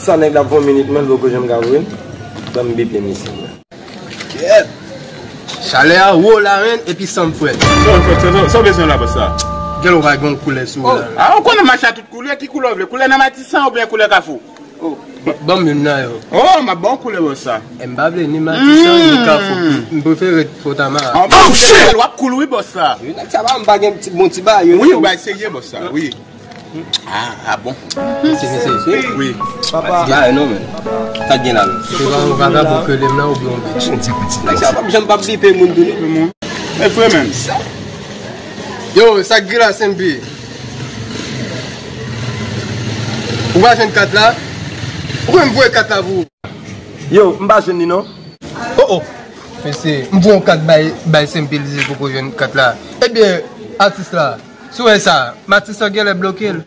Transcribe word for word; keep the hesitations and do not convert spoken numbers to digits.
Sa nèg la pou yon minit, mwen, l poko janm ka voye. Ban m bipe misye. Kèt! Chalè a wo la, menn, epi san m frèt. Sa w fè, sa, sa, sa w bezwen la, bòs la? Gèl ou pa gen yon koulè sou ou la. Ah, ou konnen mache a tout koulè, ki koulè w vle? Koulè nan Matisan oubyen koulè Kafou? Ban m youn nan yo. Oh, m ap ba w koulè, bòs la. E m pa vle ni Matisan, ni Kafou. M, m prefere Fotama. Ah, oh, shit! W ap koul, wi, bòs la. Yo, nèg sa pa, m pa gen ti, bon ti bagay, yo. Wi, ou bay serye, bòs la, wi. Ah, ah bon. Mesye, mesye, mesye. Wi. Papa. Bagay non, men. Sa k gen la, men? Se pa yon vagabon ke lèm nan oubyen yon bitch? Nèg sa p ap janm p ap bipe moun tou, non. E vre, men. Yo, sa k gen la, Senpi? Ou pa jwenn kat la? Ou kwè m voye kat la pou ou? Yo, m pa jwenn li, non. Oh, oh. Mesye, m voye yon kat bay, bay Senpi, li di l poko jwenn kat la. Ebyen, atis la, si w wè sa, Matisan genlè bloke l.